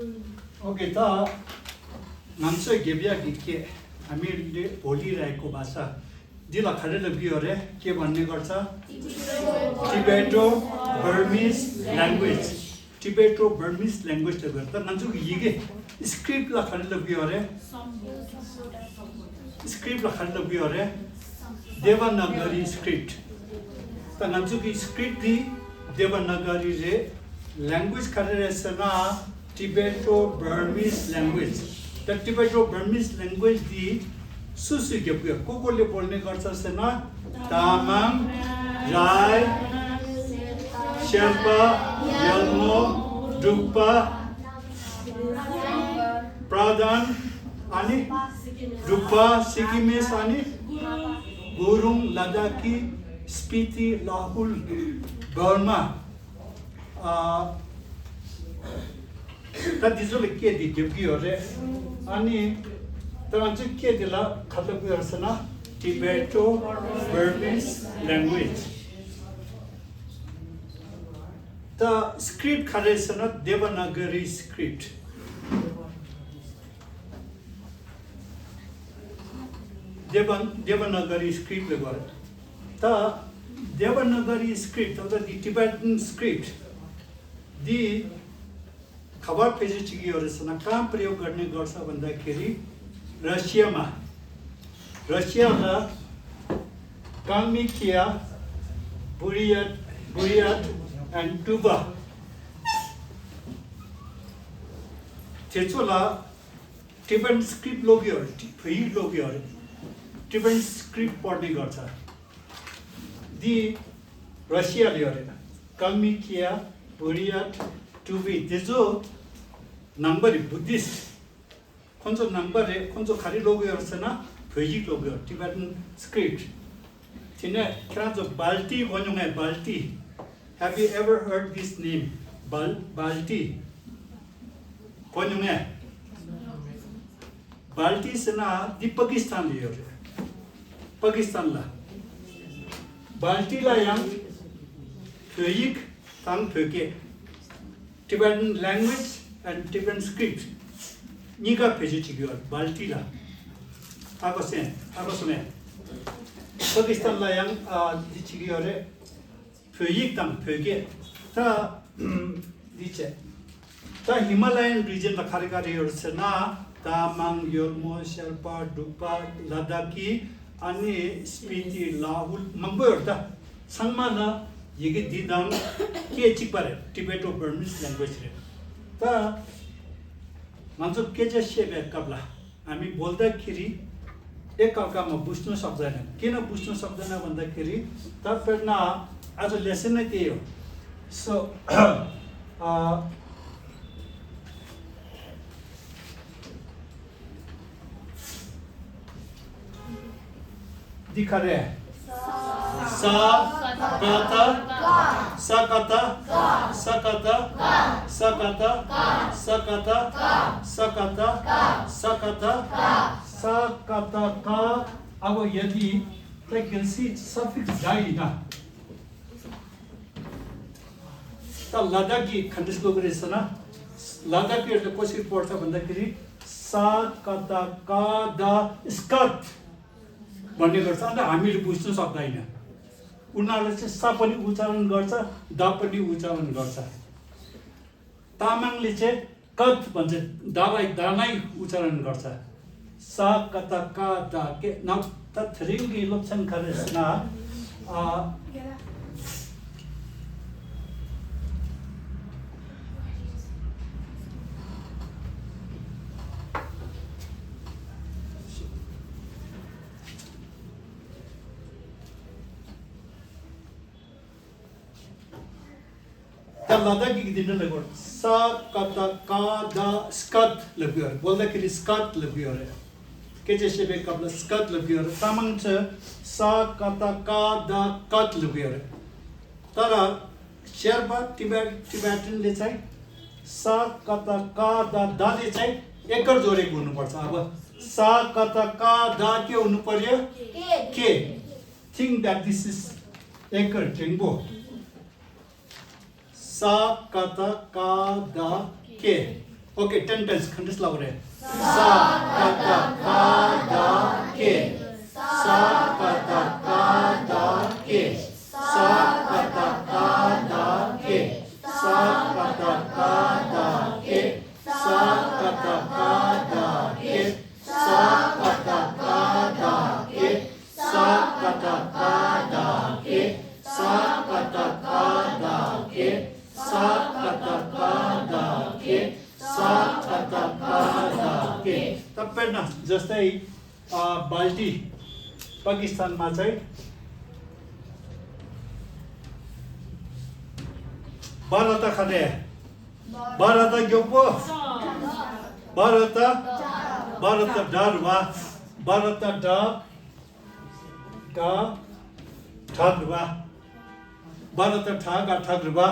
Okay त मान्छे Gebbia के हामीले बोलिरहेको भाषा दिला खरेर बिहोरे के भन्ने गर्छ Tibeto Burmese language Tibeto Burmese language त गर्दा मान्छे यिगे स्क्रिप्ट ला खरेर बिहोरे स्क्रिप्ट ला खरेर बिहोरे देवनागरी स्क्रिप्ट त मान्छे की स्क्रिप्ट दी देवनागरी रे language खरेर Sana Tibeto Burmese language. The Tibeto Burmese language di susu gepya kokole bolne garcha sena Tamang, Rai, Sherpa, Yelmo, Drukpa, Pradhan ani Drukpa, Sikimes ani Gurung, Ladakhi, Spiti, Lahul, Burma. त दिजुले के दियो बिहोरे अनि त चाहिँ के दिला खतम गर्छ न टिबेटो बर्मिज ल्याङ्ग्वेज त स्क्रिप्ट खरेछ न देवनागरी स्क्रिप्ट देवनागरी स्क्रिप्ट ले गरे त देवनागरी स्क्रिप्ट अथवा दि टिबेटन स्क्रिप्ट दि खबर पेजी चिकियोरेसना कहाँ प्रयोग गर्ने गर्छ भन्दाखेरि रसियामा रसियामा काल्मिकिया बुरियाट एन्ड टुबा त्यसोला टिबेटन स्क्रिप्ट लोग्योहरु टिबेटन स्क्रिप्ट पढ्ने गर्छ दि रसियाले अरे काल्मिकिया बुरियाट टुबी तेजो नंबर बुद्धिस्ट कौन नंबर है कौन खाली लोग ना फेजिक लोग टिबेटन स्क्रिप्ट थिने क्या जो बाल्टी बनो है बाल्टी have you ever heard this name बाल्टी कौन है बाल्टी से ना दी पाकिस्तान लियो पाकिस्तान ला बाल्टी ला yang फेजिक तंग फेके Tibetan language and Tibetan script. Niga peji chigiyor Baltila. Ako sume. Pakistan la yang di chigiyore phöjik tam phöge ta diche. Ta Himalayan region la kharikari yorsena Tamang, Yolmo, Sherpa, Drukpa, Ladakhi ani Spiti, Lahul mangboyorta sangmana ये दिदाम के Chipre Tibeto Burmese language रे त मान्छे के चाहिँ सेबे कबला हामी बोल्दाखेरि एकअर्कामा बुझ्न सक्दैन किन बुझ्न सक्दैन भन्दाखेरि तपाईहरुमा आज लेसन नै त्यही हो सो दिखा रहे सा कता सकता सकता सकता सकता सकता सकता सकता का अब यदि प्रेग्नेंसी सफिक्स जाई ना त लदाकी खण्डिस लोगरेछ न लदाकीहरुले कसरी पढ्छ भन्दाखेरि सकता का द स्कट भन्ने गर्छ अन्त हामीले बुझ्न सक्दैन उनीहरूले चाहिँ सा पनि उच्चारण गर्छ द पनि उच्चारण गर्छ तामाङले चाहिँ कत भन्छ दलाई दानै उच्चारण गर्छ सा कत का द के न तथ्रिङ्गी लोप्सन खरेसना लदाकी दिन लगो सा कता का द स्कट लग्यो बोल्दाखेरि स्कट लग्यो रे के चाहिँ सेबे कबल स्कट लग्यो रे तामाङ छ सा कता का द कट लग्यो रे तर शेर्पा टिबेटनले चाहिँ सा कता का द ले चाहिँ एकर जोडेको हुनुपर्छ अब सा कता का द के हुनु पर्यो के think that this is acre Tengo सा कता का द के Okay, 10 times. Khandis louder. Sa ka ta ka da ke. Sa ka ta ka da ke. Sa ka ta ka da ke. Sa ka ta ka da ke. Sa ka ta ka da ke. Sa ka ta ka da ke. Sa ka ta ka da ke. Sa ka ta ka da ke. Sa ka ta ka da ke. Sa ka ta ka da के तपाईँ न जस्तै बाल्टी पाकिस्तानमा चाहिँ भारत खाने भारत ग्योपो भारत डरवा भारत ठगवा भारत ठगा ठगवा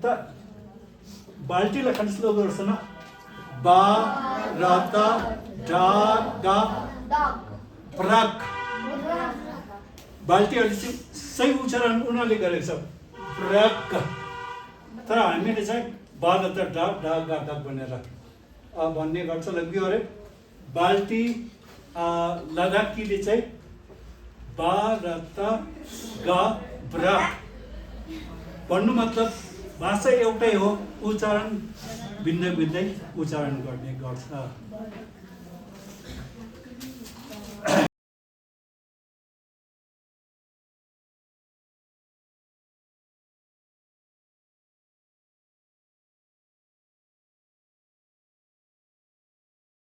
त बाल्टीलाई खान स्लो गर्छ न भारत डगा प्रक बाल्टीहरुले चाहिँ सही उच्चारण उनीहरूले गरेको छ प्रक तर हामीले चाहिँ भारत डगा डग भनेर भन्ने गर्छ लग्यो अरे बाल्टी लद्दाखीले चाहिँ भारत ग ब्रक भन्नु मतलब भाषा एउटै हो उच्चारण भिन्दै भिन्दै उच्चारण गर्ने गर्छ